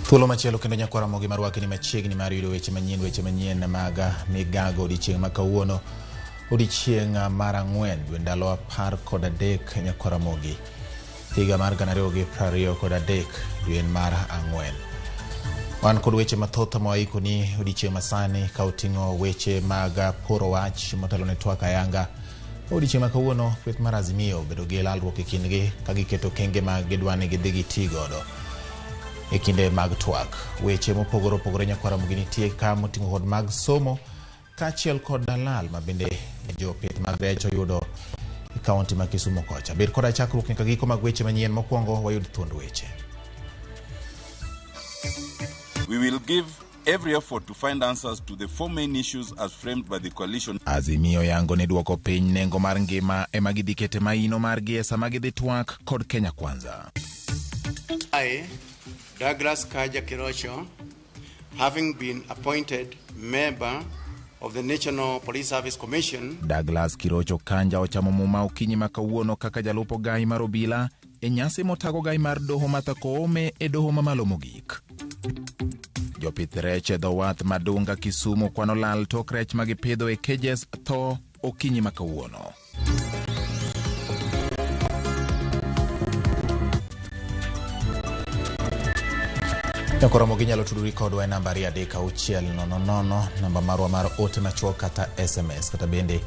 Thuolo machielo kendo nyakwar Ramogi marwaki ni machiegni mar yudo weche manyien mag migago odiechieng' ma kawuono, odiechieng' mar ang'wen dwe ndalo 13 nyakwar Ramogi higa mar 2023 dwe mar ang'wen. Wan kod weche mathoth ma waikoni odiechieng' masani ka oting'o weche mag poro wach motelo ne twak ayanga. Odiechieng' ma kawuono kweth mar Azimio obedo gi lalruok e kindgi ka giketo kenge ma gidwa ni gidhi giti godo e kinde mag twak. Weche mopogore opogore nyakwar Ramogi nitie ka moting'o kod mag somo kaachiel kod lal ma bende jopith mag rech oyudo e kaunti ma Kisumu kocha. Bed koda chakruok nyaka giko mag weche manyien. Mokwongo wayud thuond weche. We will give every effort to find answers to the four main issues as framed by the coalition. Azimio yango ni duoko piny nengo mar ngima ema gidhi kete maino margi e sama gidhi twak kod Kenya Kwanza. I, Douglas Kaja Kirocho, having been appointed member of the National Police Service Commission. Douglas Kirocho Kanja ochamo muma okinyi ma kawuono kaka jalup ogai mar obila e nyasi motago gai mar doho Martha Koome e doho mamalo mogik. Jopith rech e dho wath Madunga Kisumu kwano lal tok rech ma gipidho e cages tho okinyi ma kawuono. Nyakoromo ginyalo tudori kodwa e namba 23600, namba marwa mar ote machuok kata SMS, kata bende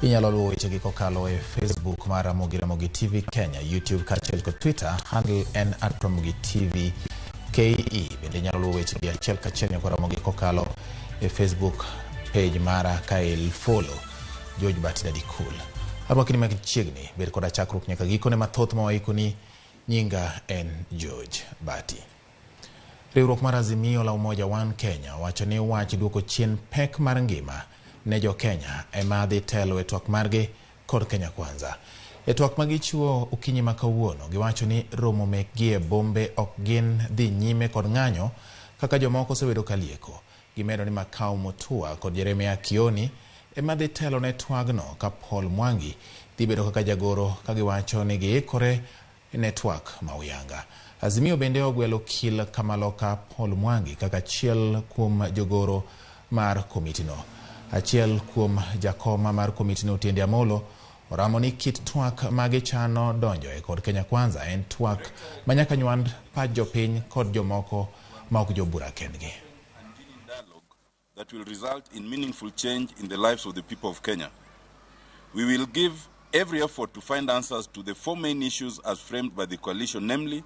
inyalo luwo wechegi kokalo e Facebook mar Ramogi Ramogi TV Kenya, YouTube kaachiel kod Twitter, handle en @RamogiTV KE. Bende inyalo luwo wechegi achiel kachiel nyakwa Ramogi kokalo e Facebook page mara ka follow George Bati Daddy Cool. Arwakini machiegni, bed koda chakruok nyaka gikone mathoth ma waikoni. Nyinga en George Bati. Riwruok mar Azimio la Umoja One Kenya wacho ni wach duoko chien pek mar ngima ne jo Kenya ema dhi telo e twak margi kod Kenya Kwanza. E twak ma gichiwo okinyi ma kawuono, giwacho ni romo mekgi e bombe ok gin dhi nyime kod ng'anyo kaka jomoko osebedo ka lieko. Gimedo ni Makau Mutua kod Jeremia Kioni ema dhi telo ne twagno ka Paul Mwangi dhi bedo kaka jagoro ka giwacho ni giikore ne twak ma uyanga. Azimio bende ogwelo okil Kamaloka Paul Mwangi kaka achiel kuom jogoro mar komitino. Achiel kuom jakoma mar komitino Otiende Amolo oramo ni kit twak ma gichano donjoe kod Kenya Kwanza en twak ma nyaka nywand pach jopiny kod jomoko ma ok jobura kendgi. That will result in meaningful change in the lives of the people of Kenya. We will give every effort to find answers to the four main issues as framed by the coalition, namely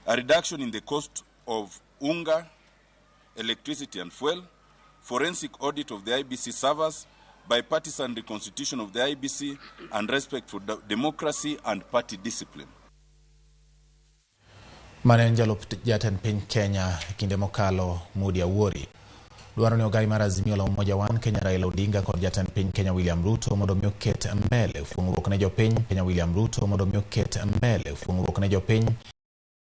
a reduction in the cost of unga, electricity and fuel, forensic audit of the IBC servers, bipartisan reconstitution of the IBC, and respect for democracy and party discipline. Mane en jalup jatend piny Kenya kinde mokalo Moody Awuori dwaro ni ogai mar Azimio la Umoja One Kenya Raila Odinga kod jatend piny Kenya William Ruto mondo mi oket mbele fuong'ruok ne jopiny Kenya William Ruto mondo mi oket mbele fuong'ruok ne jopiny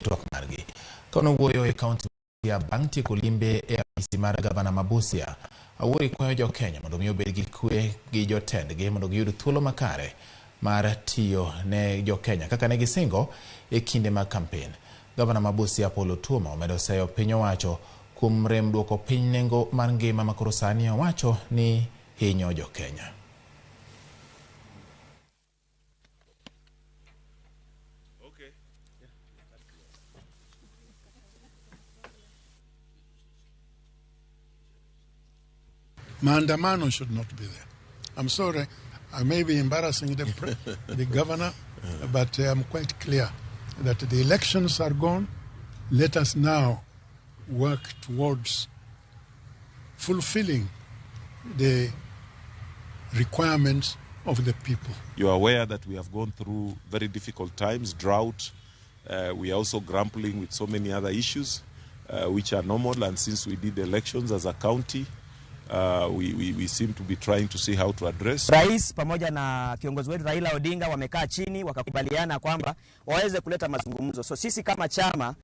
twak margi. Kanowuoyo e kaunti ya bang' tieko limbe e apisi mar gavana ma Busia, Awuori kwayo jo Kenya mondo mi obed gi kwe gi jotendgi mondo giyud thuolo makare mar tiyo ne jo Kenya kaka ne gisingo e kinde mag kampen. Gavana ma Busia Paul Otuoma omedo seyo piny owacho kuom rem duoko piny nengo mar ngima ma koro sani owacho ni hinyo jo Kenya. Maandamano should not be there. I'm sorry, I may be embarrassing the governor, but I'm quite clear that the elections are gone. Let us now work towards fulfilling the requirements of the people. You are aware that we have gone through very difficult times, drought. We are also grappling with so many other issues which are normal, and since we did elections as a county, we seem to be trying to see how to address. Rais pamoja na kiongozi wetu Raila Odinga wamekaa chini wakakubaliana kwamba waweze kuleta mazungumzo. So sisi kama chama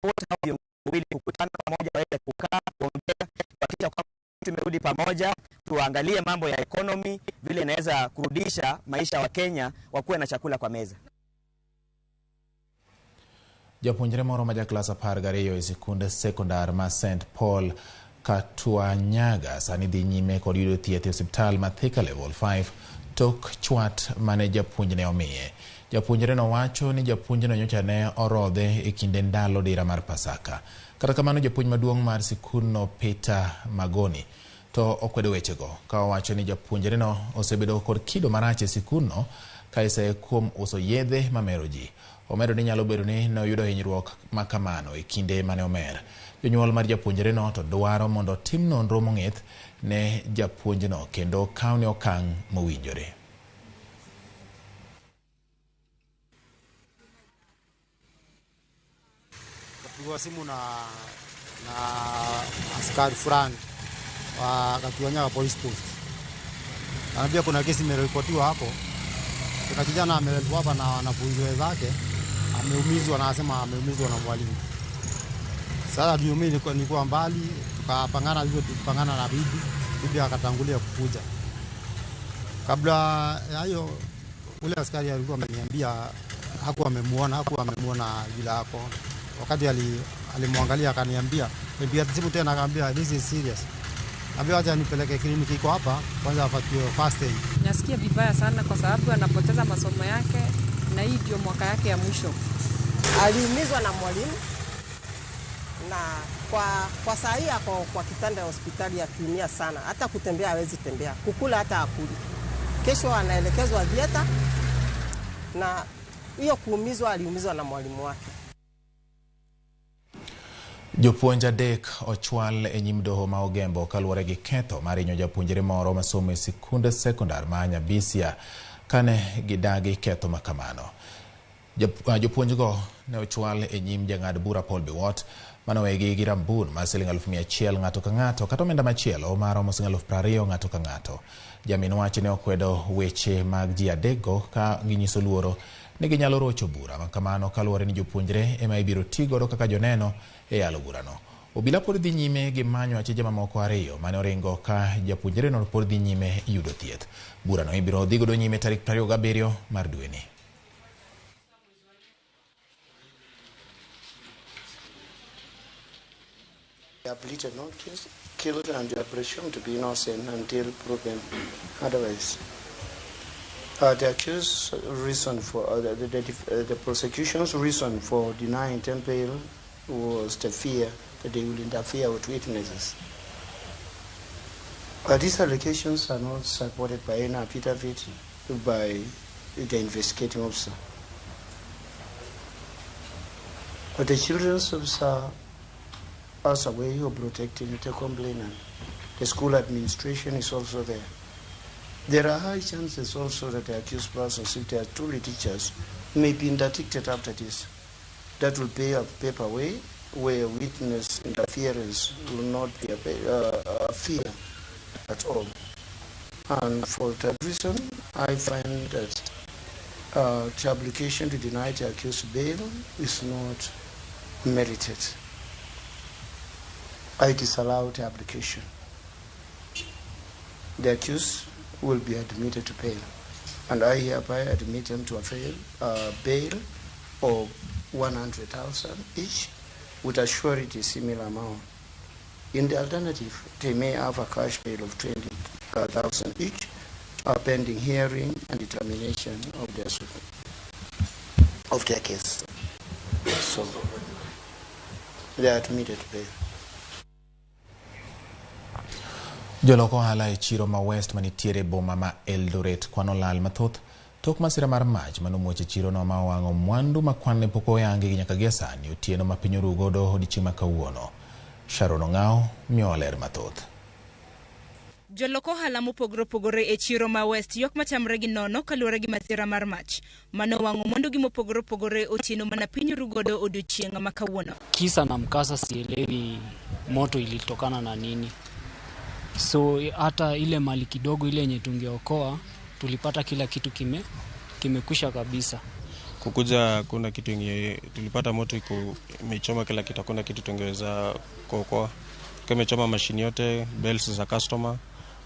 wote hao viongozi wawili kukutana pamoja, waweze kukaa kuongea, kuhakikisha kwamba tumerudi pamoja, tuangalie mambo ya economy vile inaweza kurudisha maisha wa Kenya wakuwe na chakula kwa meza. Japuonjre moro ma ja klas 12 e sikund sekondar ma St Paul Katuanyaga sani dhi nyime kod yudo thieth e osiptal ma Thika Level 5 tok chwat mane japuonjne omiye. Japuonjreno wacho ni japuonjno nyocha ne orodhe e kinde ndalo dira mar Pasaka. Kata kamano japuonj maduong' mar sikundno Peter Magoni to okwedo wechego ka owacho ni japuonjreno osebedo kod kido marach e sikundno ka iseye kuom uso yedhe mamero ji. Omedo ni nyalo bedo ni ne oyudo hinyruok ma kamano e kinde mane omer. Jonyuol mar japuonjreno to dwaro mondo otim nonro mong'ith ne japuonjno kendo kawne okang' mowinjore. Kapigwa simu na askari fulani wa Katuanyaga police post. Anambia kuna kesi imeripotiwa hapo. Kuna kijana ameletwa hapa na wanafunzi wenzake, ameumizwa na anasema ameumizwa na mwalimu. Sasa ndio mimi nilikuwa mbali, tukapangana hivyo, tukapangana na bibi, bibi akatangulia kukuja. Kabla ya hayo ule askari alikuwa ameniambia hakuwa amemuona yule hapo. Wakati alimwangalia akaniambia, nipigia simu tena akaambia this is serious. Ambia acha nipeleke kliniki iko hapa kwanza afatiwe first aid. Nasikia vibaya sana kwa sababu anapoteza masomo yake na hii ndio mwaka yake ya mwisho. Aliumizwa na mwalimu na kwa saa hii ako kwa kitanda ya hospitali akiumia sana, hata kutembea hawezi tembea, kukula hata hakuli. Kesho anaelekezwa theater na hiyo kuumizwa aliumizwa na mwalimu wake. Jopuonj adek ochwal e nyim doho ma Ogembo kaluwore gi ketho mar hinyo japuonjre moro masomo e sikunde sekondar ma Nyabisia kane gidagi ketho ma kamano. Jopuonjgo ne ochwal e nyim jang'ad bura Paul Biwott manowegi gi rambun mar siling 100,000 ng'ato ka ng'ato kata omenda machielo maromo siling 20,000 ng'ato ka ng'ato. Jamin wach ne okwedo weche mag ji adekgo ka ginyiso luoro ni ginyalo rocho bura ma kamano kaluwore ni jopuonjre ema ibiro ti godo kaka joneno e yalo burano. Obila pod dhi nyime gi manyo achije mamoko ariyo mane oringo ka japuonjreno pod dhi nyime yudo thieth. Burano ibiro dhi godo nyime tarik 27 mar dweni. They are pleaded not guilty and they are presumed to be innocent until proven otherwise. The accused reason for the prosecution's reason for denying them bail was the fear that they will interfere with witnesses. But these allegations are not supported by any affidavit by the investigating officer. But the children's officer as a way of protecting the complainant. The school administration is also there. There are high chances also that the accused persons, if they are truly teachers, may be interdicted after this. That will pay a paper way where witness interference will not be a fear at all. And for that reason, I find that the application to deny the accused bail is not merited. I disallow the application. The accused will be admitted to bail, and I hereby admit them to a bail of 100,000 each, with a surety similar amount. In the alternative, they may have a cash bail of 20,000 each, pending hearing and determination of their case. So they are admitted to bail. Jolok ohala e chiro ma West manitiere boma ma Eldoret kwano lal mathoth tok masira mar mach manomuoch e chirono ma owang'o mwandu ma kwan ne pok oyangi nyaka gie sani otieno ma piny oru godo odiechieng' ma kawuono. Sharon Ong'ao miyowa ler mathoth. Jolok ohala mopogore opogore e chiro ma West ywak machamre gi nono kaluwore gi masira mar mach manowang'o mwandugi mopogore opogore otieno mana piny oru godo odiechieng' ma kawuono. Kisa na mkasa sielewi moto ilitokana na nini. So hata ile mali kidogo ile yenye tungeokoa tulipata kila kitu kimekwisha kabisa. Kukuja kuna kitu yenye tulipata moto iko imechoma kila kitu, hakuna kitu tungeweza kuokoa. Kama imechoma mashini yote, bells za customer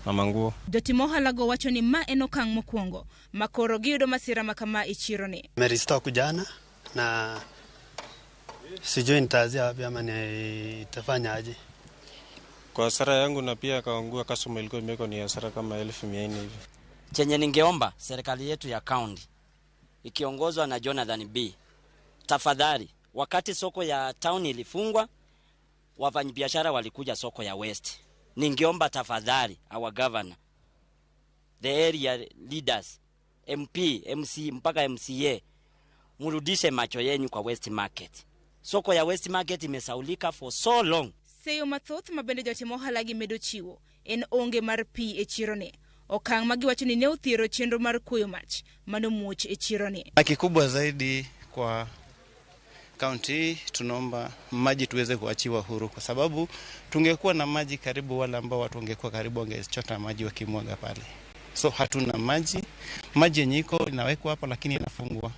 na manguo. Jotimo ohala go wacho ni ma en okang' mokwongo makoro giyudo masira ma kama e chironi. Nimerestock jana na Sijui nitaanzia wapi ama nitafanya aje. Kwa hasara yangu na pia kaungua customer ilikuwa imewekwa ni hasara kama 1400 hivi. Chenye ningeomba serikali yetu ya kaunti ikiongozwa na Jonathan B, tafadhali, wakati soko ya town ilifungwa, wafanyabiashara walikuja soko ya West. Ningeomba tafadhali, our governor, the area leaders, MP, MC mpaka MCA, murudishe macho yenyu kwa West Market. Soko ya West Market imesaulika for so long. Seyo mathoth ma bende jotim ohala gi medo chiwo en onge mar pi e chironi. Okang' ma giwacho ni ne othiero chenro mar kuoyo mach manomuoch e chironi. Kikubwa zaidi kwa kaunti hii tunaomba maji tuweze kuachiwa huru, kwa sababu tungekuwa na maji karibu, wale ambao watu wangekuwa karibu wangechota maji wakimwaga pale. So hatuna maji, maji yenye iko inawekwa hapo lakini inafungwa.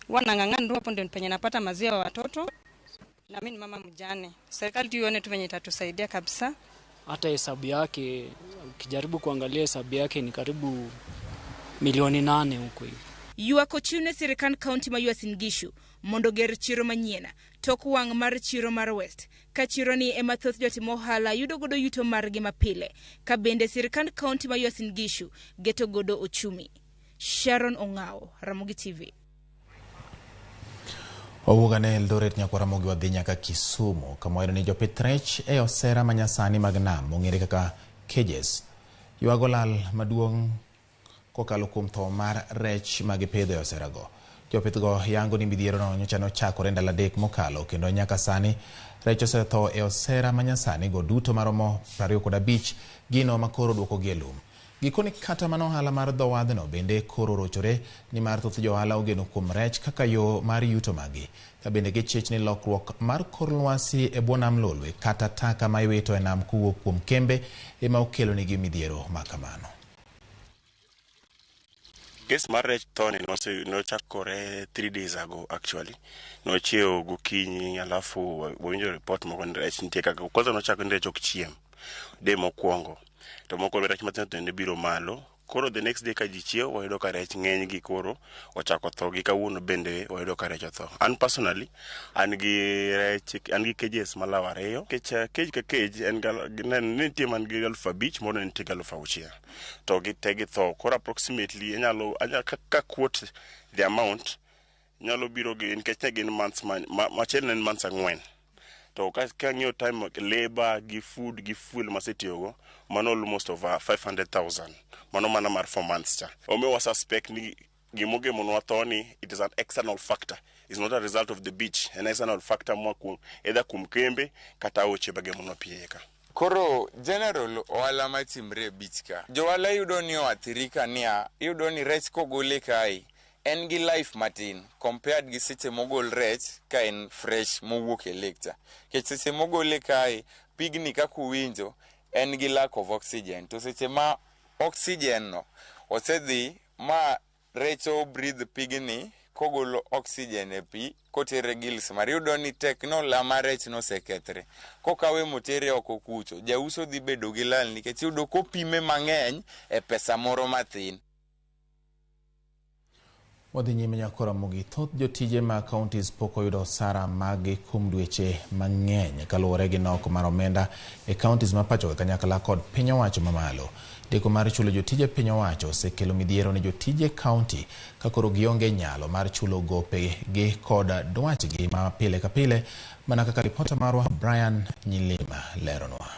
Wanang'ang'ana hapo ndio penye napata maziwa ya watoto, na mimi ni mama mjane. Serikali tu ione tu venye itatusaidia kabisa. Hata hesabu yake, ukijaribu kuangalia hesabu yake ni karibu milioni 8 huko hivi. Ywak ochiw ne sirikand kaunti ma Uasin Gishu mondo ger chiro manyien tok wang' mar chiro mar West, ka chironi ema thoth jotim ohala yudo godo yuto margi mapile, ka bende sirikand kaunti ma Uasin Gishu geto godo ochumi. Sharon Ong'ao, Ramogi TV. Wawuok ane Eldoret nyaka Ramogi wadhi nyaka Kisumu kama wayudo ni jopith rech e osera manyasani mag nam mong'ere kaka cages ywago lal maduong' kokalo kuom tho mar rech magipidho e oserago. Jopithgo yango ni midhierono nyocha nochakore ndalo 3 mokalo kendo nyaka sani rech osetho e osera manyasani go duto maromo 25, gino makoro duokogi e lum. Gikoni kata mana ohala mar dho wadhno bende koro rochore nimar thoth jo ohala ogeno kuom rech kaka yo mar yuto magi, ka bende gichich ni lokruok mar kor lwasi e bwo nam Lolwe kata taka ma iwito e nam kowuok kuom kembe ema okelonigi midhiero ma kamano. Case mar rech thoni nochakore 3 days ago actually. Nochiewo gokinyi alafu wawinjo report moko ni rech nitie kaka kwanza nochako ni rech ok chiem day mokwongo, to moko rech mathindo to ne biro malo. Koro the next day ka ji chiewo wayudo ka rech ng'eny gi koro ochako tho gi kawuono bende wayudo ka rech otho. An personally an gi rech, an gi cages malawo 2 nikech cage ka cage en nitie man gi 5,000 moro nitie gi 6,000 to gi te githo. Koro approximately inyalo ka quote the amount nyalo biro gi nikech ne gin months machiel ne en months 4. To ka ng'iyo time labor gi food gi fuel masetiyogo mano almost over 500,000 mano mana mar 4 months cha. Omiyo wa suspect ni gimogemonwa tho ni it is an external factor, it's not a result of the beach, an external factor moa kuom either kuom kembe kata aoche magemonwa pi iye ka. Koro general ohala matimre e beach ka, johala yudo ni oathirika niya, iyudo ni rech kogole kae en gi life matin compared gi seche mogol rech ka en fresh mowuok e lake cha. Nikech seche mogole kae, pigni kaka uwinjo en gi lack of oxygen, to seche ma oxygen no osedhi ma rech o breathe pigni kogolo oxygen e pi kotere gills mare, iyudo ni tekno mar rech nosekethre. Kokawe motere oko kucho, jauso dhi bedo gi lal nikech iyudo kopime mang'eny e pesa moro mathin. Wadhi nyime nyaka Ramogi. Thoth jotije mag counties pok oyudo osara maggi kuom dweche mang'eny kaluwore gi nok mar omenda e counties ma pachoka kanyakla kod piny owacho mamalo. Deko mar chulo jotije piny owacho osekelo midhiero ne jotije county ka koro gionge nyalo mar chulo gope gi kod dwachgi ma pile ka pile, mana kaka ripota marwa Brian Nyilima leronwa.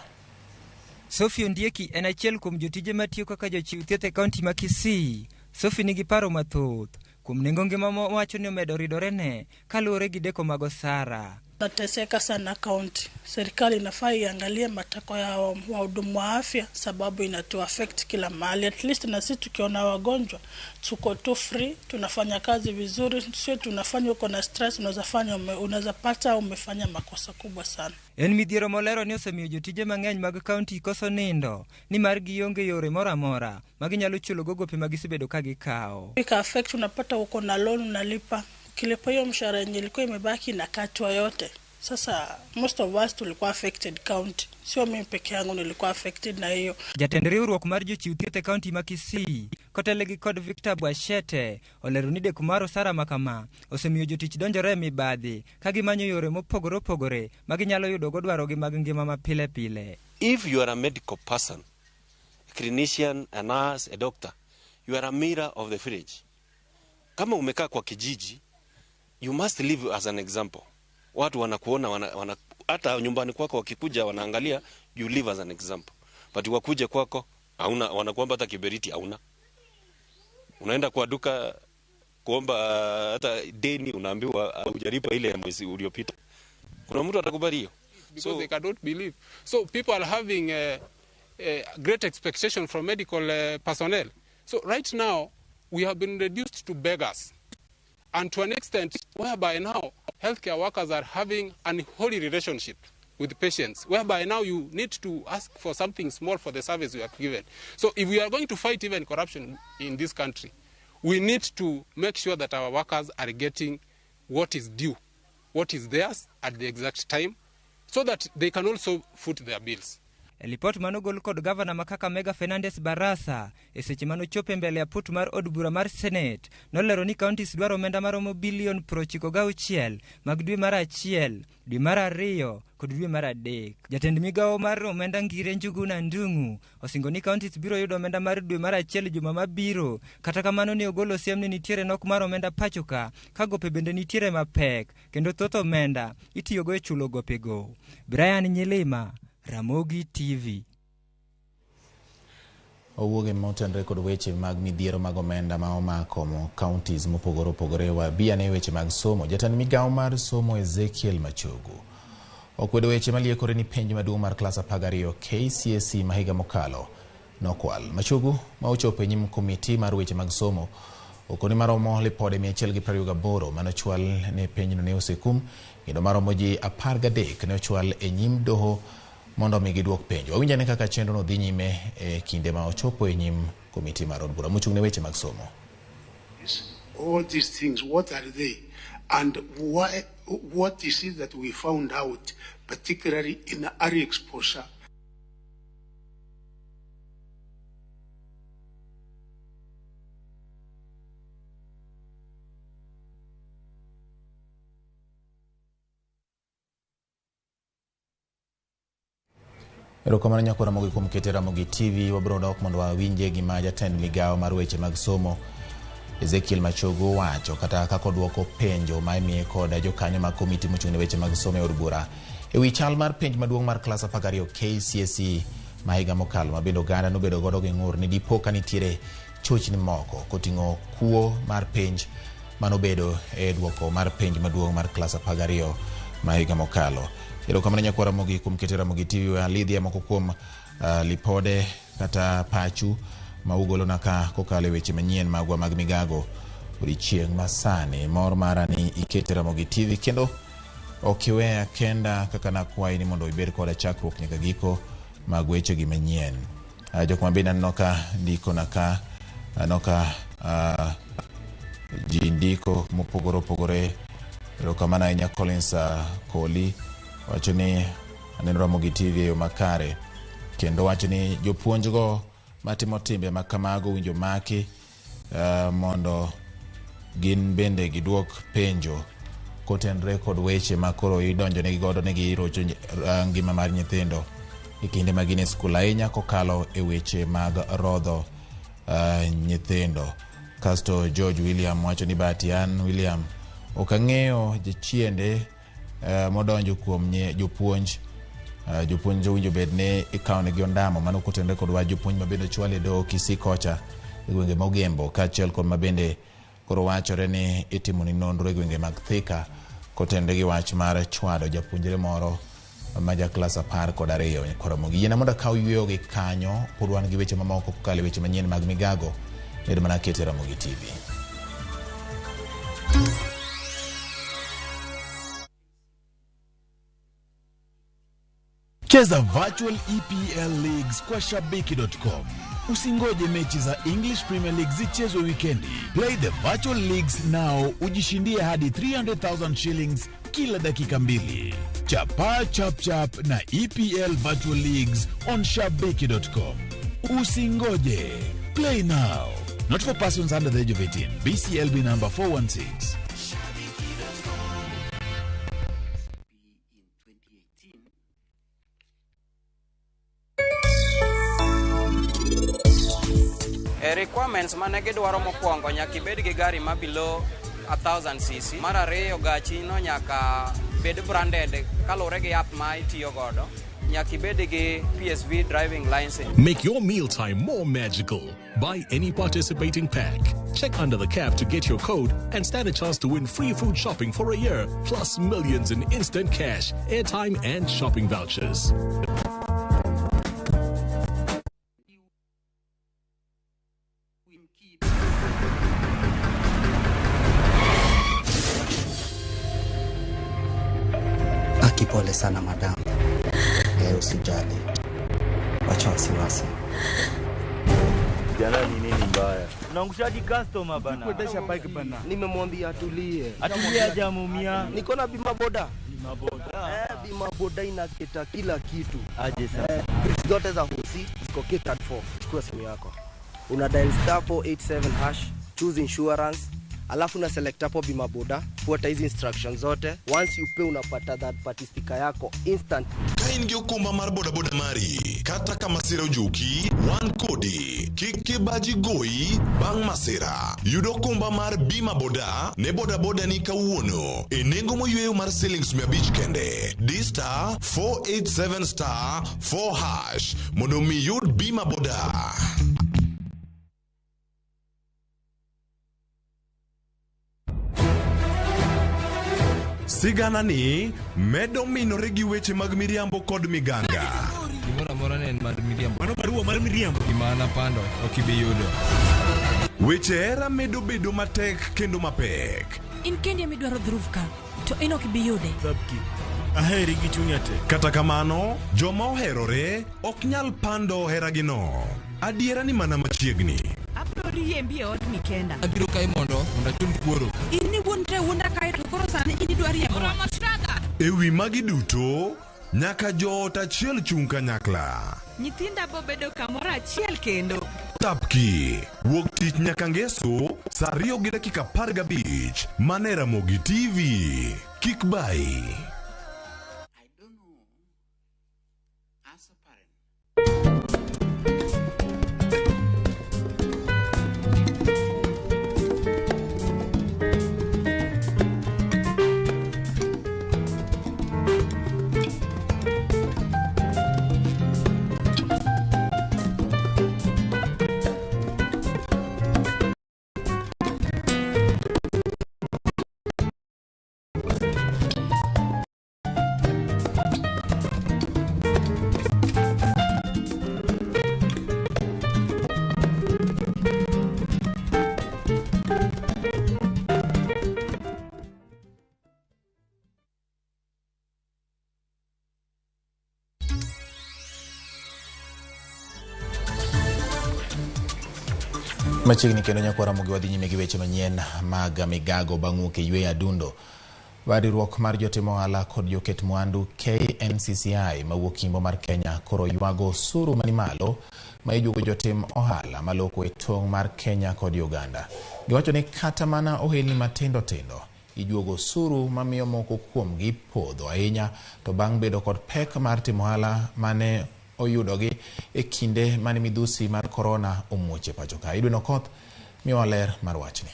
Sophie Ondieki en achiel kuom jotije matiyo kaka jochiw thieth e kaunti ma Kisii. Sophie nigi paro mathoth kuom nengo ngima mowacho ni omedo ridorene kaluwore gi deko mag osara. Nateseka sana kaunti. Serikali inafaa iangalie matakwa ya wahudumu wa afya, sababu inatu affect kila mahali. At least na sisi tukiona wagonjwa tuko tu free, tunafanya kazi vizuri, sio tunafanya uko na stress, unaweza pata umefanya makosa kubwa sana. En midhiero molero ni osemiyo jotije mang'eny mag kaunti koso nindo nimar gionge yore moro amora ma ginyalo chulogo gope ma gisebedo ka gikawo. Ika affect, unapata uko na loan unalipa, ukilipa hiyo mshahara yenye ilikuwa imebaki na katwa yote. Sasa most of us tulikuwa affected county, sio mimi peke yangu nilikuwa affected na hiyo. Jatend riwruok mar jochiw thieth e kaunti ma Kisii kotelegi kod Victor Bwashete olero ni deko mar osara makama osemiyo jotich donjore e mibadhi ka gimanyo yore mopogore opogore ma ginyalo yudogo dwarogi mag ngima ma pile pile. If you are a medical person, a clinician, a nurse, a doctor, you are a mirror of the village. Kama umekaa kwa kijiji, you must live as an example. Watu wanakuona, hata nyumbani kwako wakikuja wanaangalia, you live as an example. But wakuje kwako, hauna, wanakuomba hata kiberiti hauna. Unaenda kwa duka kuomba hata deni, unaambiwa hujalipa ile ya mwezi uliopita. Kuna mtu atakubali hiyo? Because they cannot believe. So people are having a great expectation from medical personnel. So right now, we have been reduced to beggars. And to an extent whereby now healthcare workers are having an unholy relationship with patients, whereby now you need to ask for something small for the service you have given. So if we are going to fight even corruption in this country, we need to make sure that our workers are getting what is due, what is theirs at the exact time, so that they can also foot their bills. Lipot manogol kod gavana ma Kakamega Fernandes Barasa e seche manochopo e mbele aput mar od bura mar Senate nolero ni counties dwaro omenda maromo bilion 96 mag dwe mar 1, dwe mar 2 kod dwe mar 3. Jatend migawo mar omenda Ngire Njuguna Ndung'u osingo ni counties biro yudo omenda mar dwe mar 1 juma mabiro. Kata kamano ne ogolo siem ni nitiere nok mar omenda pacho ka gope bende nitiere mapek kendo thoth omenda itiyogo e chulo gopego. Brian Nyilima, Ramogi TV. Owuoge motenre kod weche mag midhiero mag omenda ma omako mo counties mopogore opogore. Wabia ne weche mag somo. Jatend migawo mar somo Ezekiel Machogu okwedo weche maliekore ni penj maduong' mar klas 12 KCSE ma higa mokalo nokwal. Machogu ma ochopo e nyim komiti mar weche mag somo okoni maromo lipode 128 manochwal ne penjno ne osekum kendo maromo ji 13 ne ochwal e nyim doho mondo mi giduok penjo. Wawinjane kaka chenro no dhi nyime e kinde ma ochopo e nyim komiti mar od bura mochung' ne weche mag somo. All these things, what are they? And why, what is it that we found out, particularly in early exposure? Erokamano nyako Ramogi kuom kete Ramogi TV. Wabiro dok mondo wawinje gima jatend migawo mar weche mag somo Ezekiel Machogu wacho kata kaka odwoko penjo ma imiye kod jokanyo mag komiti mochung' ne weche mag somo e od bura e wi chal mar penj maduong' mar klas 12 KCSE ma higa mokalo ma bende oganda nobedo godo gi ng'ur ni dipo ka nitiere chochni moko koting'o kuo mar penj manobedo e dwoko mar penj maduong' mar klas 12 ma higa mokalo. Erokamano nyako Ramogi kuom kete Ramogi TV. Alidhia moko kuom lipode kata pachu ma ugolona ka kokalo e weche manyien magwa mag migago odiechieng' masani. Mor mara ni ikete Ramogi TV kendo ok iweya kenda kaka nakwayi ni mondo ibed koda chakruok nyaka giko mag wechegi manyien. Jok ma bende aneno ka ndikona ka aneno ka ji ndiko mopogore opogore. Erokamano ahinya Collins Koli wacho ni aneno Ramogi TV e yo makare kendo wacho ni jopuonjgo matimo timbe ma kamago winjo maki mondo gin bende giduok penjo kotenre kod weche ma koro idonjonegi godo ni girocho ngima mar nyithindo e kinde ma gin e skul ahinya kokalo e weche mag rodho nyithindo. Kasto George William wacho ni Bahati an William ok ang'eyo jachiende modonjo kuom jopuonj. Jopuonj owinjo bed ni ikawonegi ondamo mano kotenre kod wach jopuonj ma bende ochwal e doho Kisii kocha e gwenge ma Ogembo kaachiel kod ma bende koro wachore ni itimo ni nonro e gwenge mag Thika kotenre gi wach mar chwado japuonjre moro ma ja klas 12. Koro yiena mondo akaw yweyo gi kanyo pod wan gi weche mamoko kokalo e weche manyien mag migago. Med mana kete Ramogi TV. Cheza virtual EPL Leagues kwa Shabiki.com. Usingoje mechi za English Premier League zichezwe wikendi. Play the virtual leagues now, ujishindie hadi 300,000 shillings kila dakika 2. Chapa chap chap na EPL Virtual Leagues on Shabiki.com. Usingoje. Play now. Not for persons under the age of 18. BCLB number 416. E requirements mane gidwaro mokwongo nyaka ibed gi gari ma below 1000 cc. Mar ariyo gachi no nyaka bed branded kaluwore gi app ma itiyo godo. Nyaka ibed gi PSV driving license. Make your mealtime more magical. Buy any participating pack. Check under the cap to get your code and stand a chance to win free food shopping for a year, plus millions in instant cash, airtime, and shopping vouchers. Aki, pole sana madam. Usijali, wacha wasiwasi. Jana ni nini mbaya? Unaangushaji customer bana. Kuendesha bike bana. Nimemwambia atulie. Atulie aje ameumia. Niko na bima boda. Bima boda. Bima boda inaketa kila kitu. Aje sasa. Zote za hosi ziko catered for. Chukua simu yako. Una dial star 487 hash, choose insurance, alafu una select hapo bima boda, fuata hizi instructions zote. Once you pay unapata that party sticker yako instantly. Ka in gi okumba mar bodaboda mari, kata ka masira ojuki, wan kodi. Kik kibaji goyi bang' masira. Yud okumba mar bima boda ne bodaboda ni kawuono e nengo moyweyo mar silings 500 kende. Di star 487 star 4 hash mondo mi yud bima boda. Sigana ni medo minore gi weche mag miriambo kod miganga. Gimoro amora ne en mar miriambo. Mano barua mar miriambo. Gima napando ok ibi yudo. Weche hera medo bedo matek kendo mapek. In kendi ema idwaro dhuruf ka, to in ok ibi yude. Thabki, aheri gi chunya te. Kata kamano, joma oherore ok nyal pando heragino. Adiera ni mana machiegni. Abiro riembi e odni kenda. Abiro kae mondo achul kuoro. In ni wuon te wuonda kae to koro sani in idwa riembo. E wi magi duto, nyaka joot achiel chung' kanyakla. Nyithinda bo bedo kamoro achiel kendo. Tapki, wuok tich nyaka ngeso, saa 2:15, mana e Ramogi TV. Kik bai. Machiegni kendo nyakwa Ramogi wadhi nyime gi weche manyien mag migago bang' wuok e yweyo adundo. Riwruok mar jotim ohala kod joket mwandu KNCCI mawuok Imbo mar Kenya koro ywago osuru mani malo ma ijuogo jotim ohala maloko e tong' mar Kenya kod Uganda. Giwacho ni kata mana ohelni matindo tindo ijuogo osuru mamiyo moko kuomgi podho ahinya to bang' bedo kod pek mar timo ohala mane oyudogi e kinde mane midhusi mar korona omuoch e pacho ka. Edwin Okoth miyowa ler mar wachni.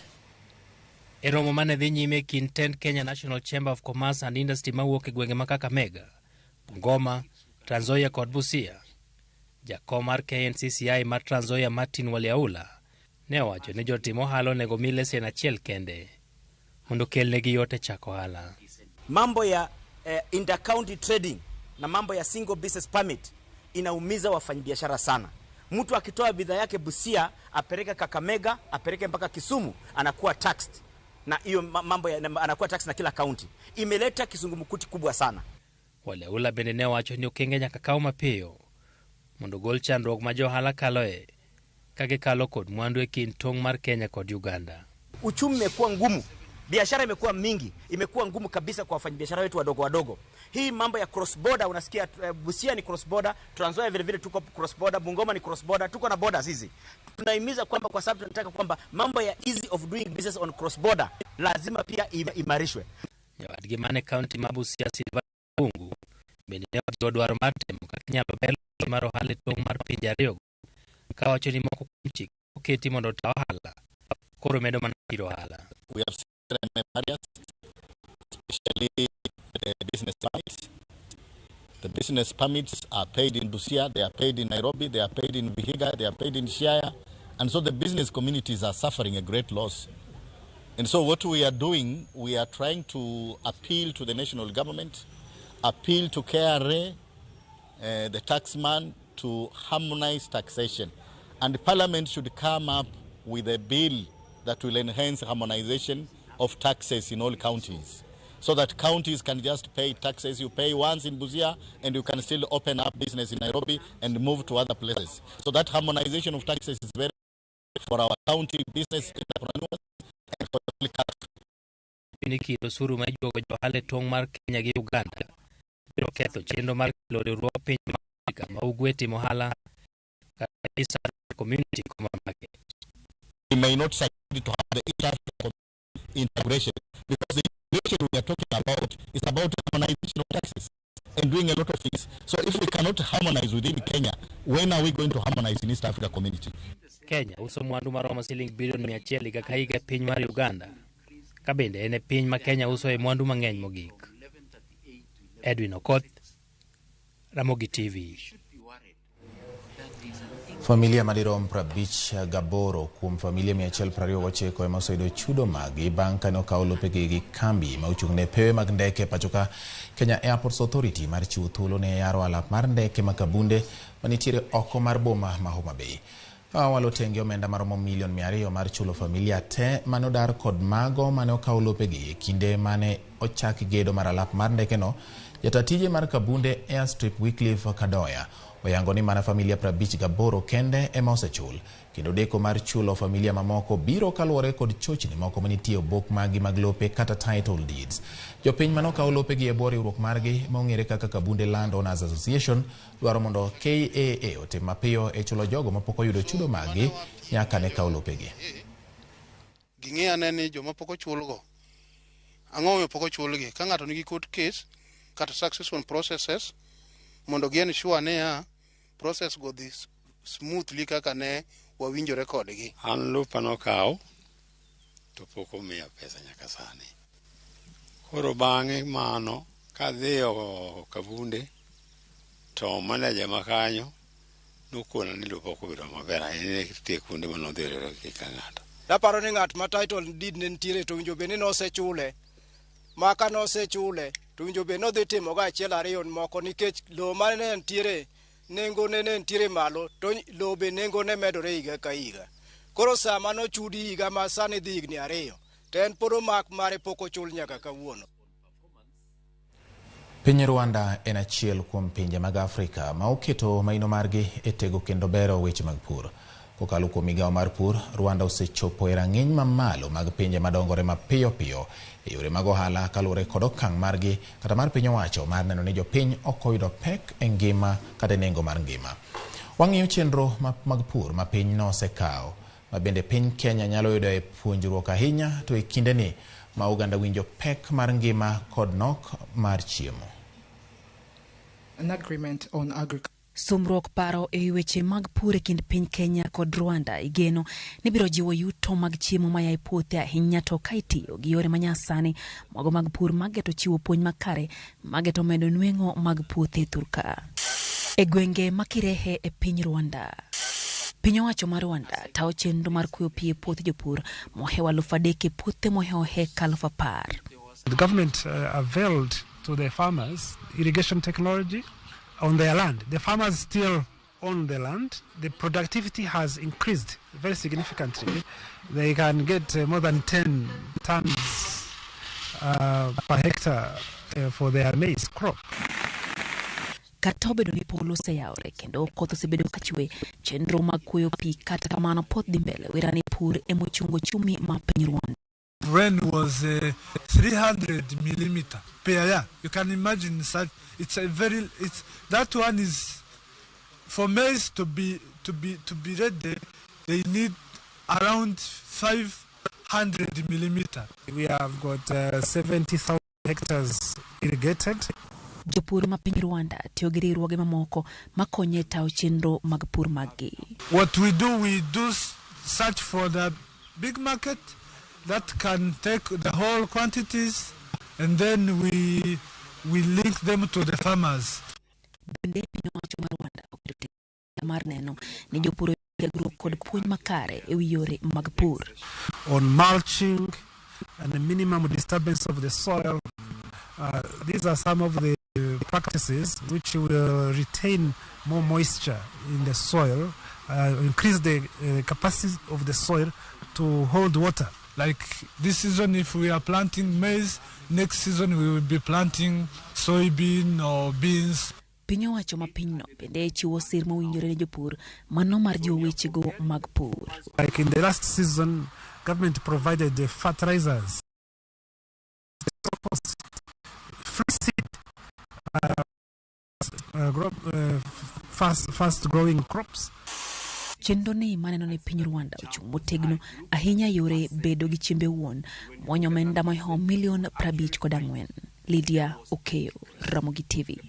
E romo mane dhi nyime kind tend Kenya National Chamber of Commerce and Industry mawuok e gwenge ma Kakamega, Bungoma, Trans Nzoia kod Busia, jakom mar KNCCI mar Trans Nzoia Martin Waliaula ne owacho ni jotim ohala onego mi lesen achiel kende mondo kelnegi yot e chako ohala. Mambo ya inter-county trading na mambo ya single business permit inaumiza wafanyabiashara sana. Mtu akitoa bidhaa yake Busia, apeleke Kakamega, apeleke mpaka Kisumu, anakuwa taxed. Na hiyo mambo ya, anakuwa taxed na kila county. Imeleta kizungumkuti kubwa sana. Waliaula bende ne owacho ni okenge nyaka kaw mapiyo mondo gol chandruok ma johala kaloe ka gikalo kod mwandu e kind tong' mar Kenya kod Uganda. Uchumi umekuwa ngumu Biashara imekuwa mingi, imekuwa ngumu kabisa kwa wafanyabiashara wetu wadogo wadogo. Hii mambo ya cross border unasikia, Busia ni cross border, Trans Nzoia vile vile tuko cross border, Bungoma ni cross border, tuko na borders hizi. Tunahimiza kwamba kwa sababu tunataka kwamba mambo ya easy of doing business on cross border lazima pia imarishwe. Jowadgi mane kaunti ma Busia Silva Bungu bende ne ojiwo dwaro mar temo kaka inyalo bel mar ohala e tong' mar pinje ariyogo kawacho ni moko kuom chike oketi mondo ota ohala koro medo mana thiro ohala. We have seen barriers, especially the business permits. The business permits are paid in Busia, they are paid in Nairobi, they are paid in Vihiga, they are paid in Siaya. And so the business communities are suffering a great loss. And so what we are doing, we are trying to appeal to the national government, appeal to KRA, the taxman, to harmonize taxation. And Parliament should come up with a bill that will enhance harmonization of taxes in all counties, so that counties can just pay taxes. You pay once in Busia and you can still open up business in Nairobi and move to other places. So that harmonization of taxes is very for our county business entrepreneurs and for the whole country. Ni kiro osuru ma ijuogo jo ohala e tong' mar Kenya gi Uganda biro ketho chenro mar kelo riwruog piny ma Afrika ma ugwe timo ohala kata East African Community Common Market. We may not succeed to have the East African integration, because the integration we are talking about is about harmonization of taxes and doing a lot of things. So if we cannot harmonize within Kenya, when are we going to harmonize in East Africa Community? Kenya uso mwandu maromo siling bilion 100 higa ka higa e piny mar Uganda, ka bende en e piny ma Kenya usoe mwandu mang'eny mogik. Edwin Okoth, Ramogi TV. Familia madirom 58 kuom familia 129 ema oseyudo chudo maggi bang' kane okaw lopegi gi kambi ma ochung' ne pewe mag ndeke pachoka Kenya Airports Authority mar chiwo thuolo ne yaro alap mar ndeke ma Kabunde manitiere oko mar boma ma Homa Bay. Awalo tenge omenda maromo milion 200 mar chulo familia te mane odar kod mago mane okaw lopegi e kinde mane ochak gedo mar alap mar ndekeno. Jata tije mar Kabunde Airstrip Wycliffe Kadoya oyango ni mana familia 58 kende ema osechul, kendo deko mar chulo familia mamoko biro kaluwore kod chochni moko manitie obok maggi mag lope kata title deeds. Jopiny mane okaw lopegi e bwo riwruok margi ma ong'ere kaka Kabunde Land Owners Association dwaro mondo KAA otim mapiyo e chulo jogo mapok oyudo chudo maggi nyaka ne kaw lopegi. Ging'e ane ni joma pok ochulgo, ang'o momiyo pok ochulgi? Ka ng'ato nigi court case kata succession processes, mondo gi ensure niya process go dhi smoothly kaka ne wawinjore kodgi. An lopa nokaw to pok omiya pesa nyaka sani. Koro bang'e mano kadhiyo Kabunde to manager ma kanyo nokona ni lopa ok obedo maber ahinya, nitie kuonde manodhi oriwore gi ka ng'ato. Naparo ni ng'at ma title deed ne nitiere to winjo bed ni nosechule, ma ka nosechule to winjo bed nodhi timo ga achiel ariyo moko, nikech lowo mane nitiere nengo ne nitiere malo to lowo be nengo ne medore higa ka higa. Koro sama nochudi higa ma sani dhi higni 2 to en pod omak mare pok ochul nyaka kawuono. Piny Rwanda en achiel kuom pinje mag Afrika ma oketo maino margi e tego kendo bero weche mag pur. Kokalo kuom migawo mar pur, Rwanda osechopo e rang'iny mamalo mag pinje madongore mapiyo piyo e yore mag ohala kaluwore kod okang' margi kata mar piny owacho mar neno ni jopiny ok oyudo pek e ngima kata e nengo mar ngima. Wang'iyo chenro mag pur ma piny nosekawo, ma bende piny Kenya nyalo yudo e puonjruok ahinya to e kindeni ma oganda winjo pek mar ngima kod nok mar chiemo. An agreement on agriculture. Sumruok paro e weche mag pur e kind piny Kenya kod Rwanda igeno ni biro jiwo yuto mag chiemo maya e puothe ahinya to ka itiyo gi yore manyasani mago mag pur mageto chiwo puonj makare mageto medo nweng'o mag puothe thurka. E gwenge ma Kirehe e piny Rwanda, piny owacho mar Rwanda tawo chenro mar kuoyo pi e puothe jopur mohewo 3,000 e puothe mohewo heka 10,000. The government availed to the farmers irrigation technology on their land. The farmers still own the land. The productivity has increased very significantly. They can get more than 10 tons per hectare for their maize crop. Kata obedo ni polo oseyawore kendo koth osebedo kachwe, chenro mag kuoyo pi kata kamano pod dhi mbele. Wera ni pur emochungo ochumi ma piny Rwanda. Rain was 300 millimeter per year. You can imagine such. It's a very. It's that one is for maize to be ready. They need around 500 millimeter. We have got 70,000 hectares irrigated. Jopur ma piny Rwanda tiyo gi riwruoge mamoko makonyo e tayo chenro mag pur maggi. What we do search for the big market that can take the whole quantities, and then we link them to the farmers. Bende piny owacho mar Rwanda oketo teko mar neno ni jopur oyudo tiegruok kod puonj makare e wi yore mag pur. On mulching and the minimum disturbance of the soil. These are some of the practices which will retain more moisture in the soil, increase the capacity of the soil to hold water. Like this season, if we are planting maize, next season we will be planting soybean or beans. Piny owacho ma pinyno bende chiwo sir mowinjore ne jopur mano mar jiwo wechego mag pur. Like in the last season, government provided the fertilizers, free seed, fast growing crops. Chenro ni maneno ni piny Rwanda ochung' motegno ahinya yore bedo gi chiembe wuon mwonyo omenda moiho milion 54. Lydia Okeyo, Ramogi TV.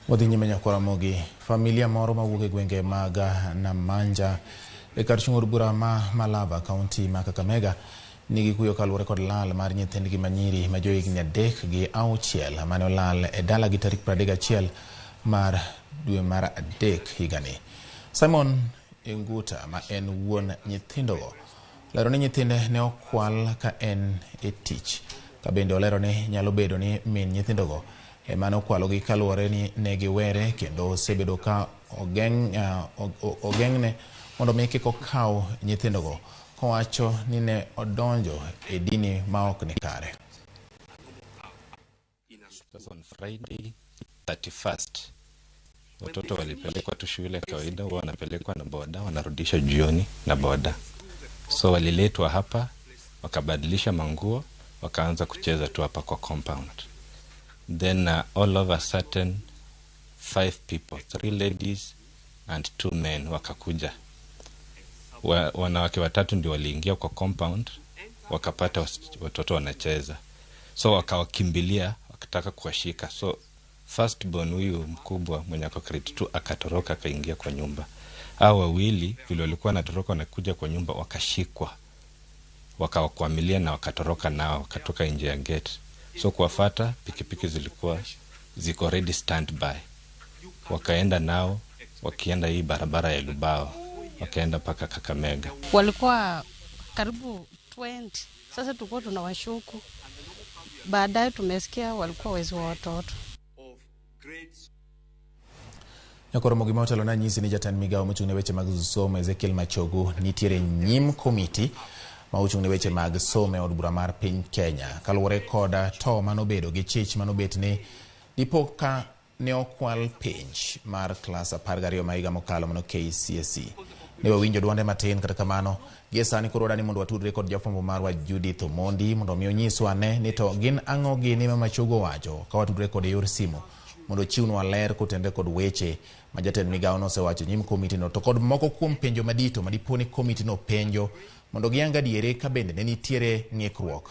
Wadhi nyime nyakwa Ramogi. Familia moro mawuok e gwenge mag Namanja e kar chung' od bura ma Malava, kaunti ma Kakamega, nigi kuyo kaluwore kod lal mar nyithindgi manyiri ma johigni 3 gi 6 mane olal e dalagi tarik 31 mar dwe mar 3 higani. Simon Inguta ma en wuon nyithindogo lero ni nyithinde ne okwal ka en e tich, ka bende olero ni nyalo bedo ni min nyithindogo ema ne okwalogi kaluwore ni ne giwere kendo osebedo ka ogeng'ne mondo mi kik okaw nyithindogo, kowacho ni ne odonjo e dini ma ok ni kare. On Friday 31st watoto walipelekwa tu shule kawaida, huwa wanapelekwa na boda, wanarudishwa jioni na boda. So waliletwa hapa, wakabadilisha manguo, wakaanza kucheza tu hapa kwa compound. Then all of a sudden 5 people, 3 ladies and 2 men wakakuja. Wanawake watatu ndio waliingia kwa compound, wakapata watoto wanacheza. So wakawakimbilia, wakataka kuwashika. So first born huyu mkubwa mwenye ako grade 2 akatoroka akaingia kwa nyumba. Hao wawili vile walikuwa wanatoroka wanakuja kwa nyumba wakashikwa. Wakawakwamilia na wakatoroka nao, wakatoka nje ya gate. So kuwafuata pikipiki zilikuwa ziko ready standby. Wakaenda nao, wakienda hii barabara ya Lubao, wakaenda paka Kakamega. Walikuwa karibu 20. Sasa tulikuwa tunawashuku. Baadaye tumesikia walikuwa wezi wa watoto. Nyakoromo gima otelo na nyisi ni jatend migawo mochung' ne weche mag somo Ezekiel Machogu nitiere nyim komiti ma ochung' ne weche mag somo e od bura mar piny Kenya kaluwore kod to manobedo gi chich manobet ni dipo ka ne okwal penj mar klas 12 ma higa mokalo mano KCSE. Ne wawinjo duonde matin, kata kamano gie sani koro wadani mondo watudre kod jafwambo marwa Judith Omondi mondo mi onyiswa ane ni to gin ang'o gini ma Machogu owacho ka watudre kode e yor simu mondo ochiwnwa ler kotenre kod weche ma jatend migawo nosewacho nyim komitino to kod moko kuom penjo madito madipo ni komitino penjo mondo giyang adiere ka bende ne nitiere ng'ikruok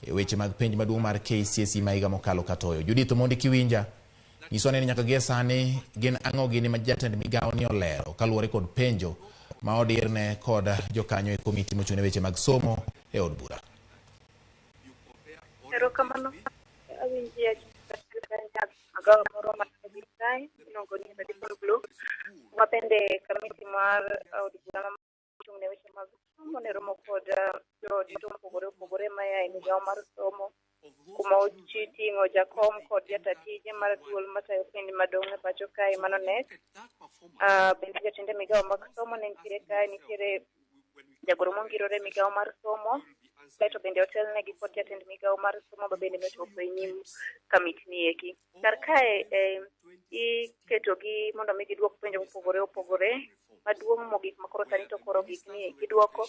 e weche mag penj maduong' mar KCSE ma higa mokalo katoyo. Judith Omondi, kiwinja, nyiswa ni nyaka gie sani gin ang'o gini ma jatend migawo ni olero kaluwore kod penjo ma odirne kod jokanyo e komiti mochung' ne weche mag somo e od bura. Erokamano. Awinji magawa moro mar kae iluongo ni Radical Blue, ma bende kamiti mar od bura mochung' ne weche mag somo ne romo kod jodito mopogore opogore maya e migawo mar somo, kuma oting'o jakom kod jata tije mar duol matayo penj maduong' e pacho kae mano KNEC. Bende jatende migawo mag somo ne nitiere kae, nitiere jagoro mongirore migawo mar somo, kaeto bende otelnegi kod jatend migawo mar somo ma bende nochopo e nyim kamiti ni eki. Kar kae iketogi mondo mi giduok penjo mopogore opogore. Maduong' mogik makoro sani to koro gik ni giduoko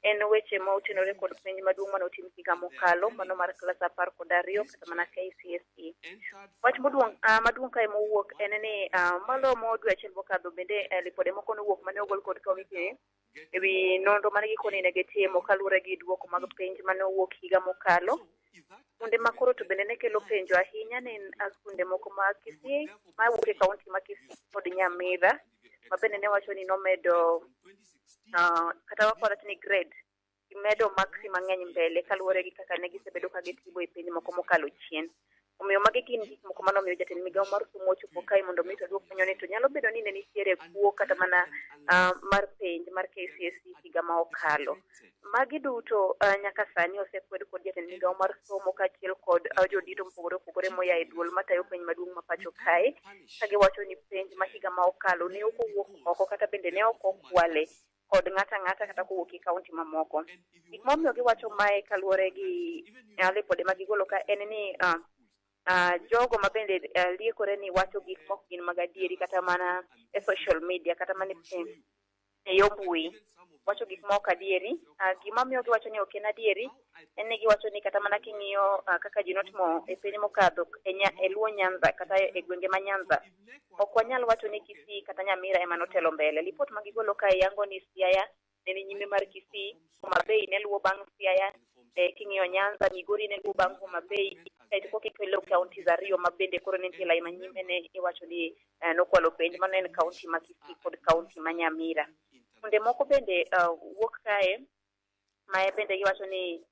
En weche ma otenore kod penj maduong' mane otim higa mokalo, mano mar klas 12 kata mana KCSE. Wach maduong' maduong' kae mowuok en ni malomo dwe achiel mokadho bende lipode moko nowuok mane ogol kod komiti ewi nonro mane gikoni ne gitimo kaluwore gi duoko mag penj mane owuok higa mokalo. Skunde ma koro to bende ne kelo penjo ahinya ne en skunde moko ma Kisii mawuok e kaunti ma Kisii kod Nyamira ma bende ne wacho ni nomedo kata wach ni grade gimedo maksi mang'eny mbele kaluwore gi kaka ne gisebedo ka gitimo e penj moko mokalo chien. Omiyo magi gin gik moko manomiyo jatend migawo mar somo ochopo kae mondo mi to duok penjo ni to nyalo bedo ni ne nitiere kuo kata mana mar penj mar KCSE higa ma okalo. Magi duto nyaka sani osekwed kod jatend migawo mar somo kaachiel kod jodito mopogore opogore moya e duol matayo penj maduong' ma pacho kae, ka giwacho ni penj ma higa ma okalo ne ok owuok oko kata bende ne ok okwale kod ng'ata ang'ata kata kowuok e kaunti mamoko. Gik momiyo giwacho mae kaluwore gi lipode ma gigolo ka en ni jogo ma bende liekore ni wacho gik mok gin mag adieri kata mana e social media kata mana e yo mbui wacho gik ma ok adieri. Gima miyo giwacho ni ok en adieri en ni giwacho ni kata mana king'iyo kaka ji notimo e piny mokadho e Luo Nyanza kata e gwenge ma Nyanza, ok wanyal wacho ni Kisii kata Nyamira ema notelo mbele. Lipot ma gigolo kae yango ni Siaya ne ni nyime mar Kisii, Homa Bay ne luwo bang' Siaya, king'iyo Nyanza, Migori ne luwo bang' Homa Bay, kaeto koka ikelo counties ariyo ma bende koro ne nitie lai manyime ne iwacho ni nokwalo penj, mano en county ma Kisii kod county ma Nyamira. Skunde moko bende wuok kae ma bende giwacho ni